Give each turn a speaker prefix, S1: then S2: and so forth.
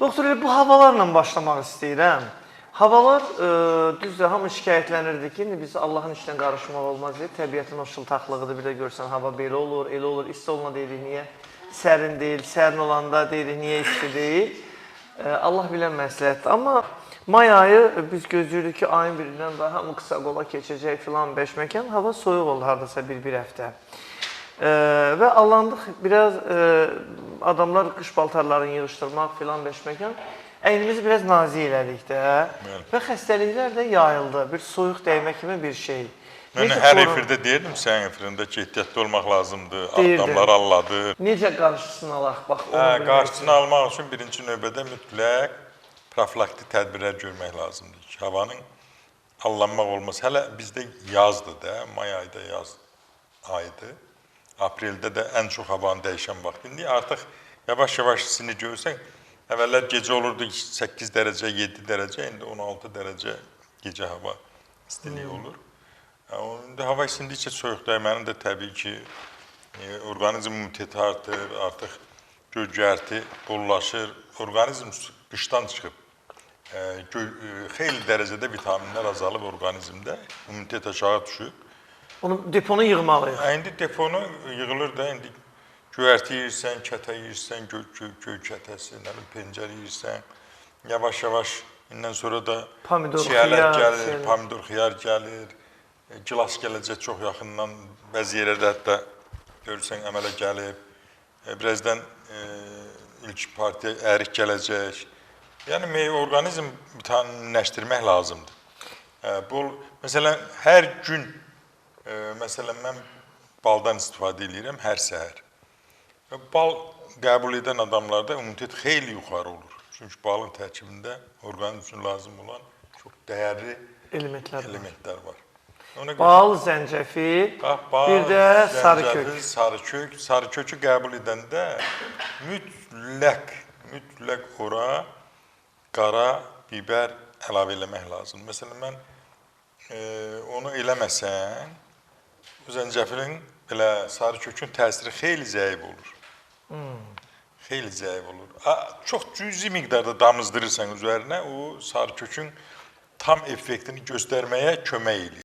S1: Doktor, elə bu havalarla başlamaq istəyirəm. Havalar düzdür, hamı şikayətlənirdi ki, indi biz Allahın işinə qarışmaq olmaz deyə, təbiətin o şıltaqlığıdır, bir də görsən hava belə olur, elə olur, isti olanda deyirik niyə sərin deyil, sərin olanda deyirik niyə isti deyil. Allah bilən məsləhətdir. Amma may ayı biz gözləyirik ki, ayın birindən daha hamı qısa qola keçəcək filan beşməkan, hava soyuq oldu hardasa bir həftə. Və allandıq biraz, adamlar qış paltarlarını yığışdırmaq filan beşməkan, əynimizi biraz nazik elədik də.
S2: Bəli.
S1: Və xəstəliklər də yayıldı, bir soyuq dəymə kimi bir şey.
S2: Mən
S1: Necə
S2: hər efirdə deyirdim sənin efirində ki, ehtiyatlı olmaq lazımdır,
S1: Deyirdim.
S2: adamlar alladır.
S1: Necə qarşısını alaq, bax, onu
S2: Hə,
S1: bilmək
S2: qarşısını almaq üçün birinci növbədə mütləq profilaktik tədbirlər görmək lazımdır ki, havanın allanmaq olmaz. Hələ bizdə yazdır da, may ayda yaz ayıdır. Apreldə də ən çox havanın dəyişən vaxtı. İndi artıq yavaş-yavaş istini görsən, əvvəllər gecə olurdu 8 dərəcə, 7 dərəcə, indi 16 dərəcə gecə hava istiliyi olur. İndi hava isindikcə soyuq dəymənin də təbii ki, orqanizm immuniteti artır, artıq göy-göyərti bollaşır, orqanizm qışdan çıxıb. Xeyli dərəcədə vitaminlər azalıb orqanizmdə, immunitet aşağı düşüb.
S1: Onu deponu yığmalıyıq.
S2: İndi deponu yığılır da, indi göyərti yeyirsən, kətə yeyirsən, göy kətəsi, nə bilim, pencər yeyirsən. Yavaş-yavaş indən sonra da
S1: Pomidor,
S2: çiyələk
S1: xiyar,
S2: gəlir,
S1: şeylər.
S2: pomidor, xiyar gəlir, gilas gələcək çox yaxından, bəzi yerlərdə hətta görürsən əmələ gəlib. Birazdan ilk partiya ərik gələcək. Yəni orqanizm vitaminləşdirmək lazımdır. Bol, məsələn, hər gün, məsələn, mən baldan istifadə eləyirəm hər səhər. Bal qəbul edən adamlarda immunitet xeyli yuxarı olur. Çünki balın tərkibində orqanizm üçün lazım olan çox dəyərli
S1: elementlər var.
S2: elementlər var. Ona görə
S1: Bal, zəncəfil,
S2: bax, bal,
S1: bir də sarı kök.
S2: zəncəfil, sarı kök. Sarı kökü qəbul edəndə mütləq ora qara biber əlavə eləmək lazımdır. Məsələn, mən onu eləməsən, bu zəncəfilin belə sarı kökün təsiri xeyli zəif olur. Xeyli zəif olur. Çox cüzi miqdarda damızdırırsan üzərinə, o sarı kökün tam effektini göstərməyə kömək eləyir.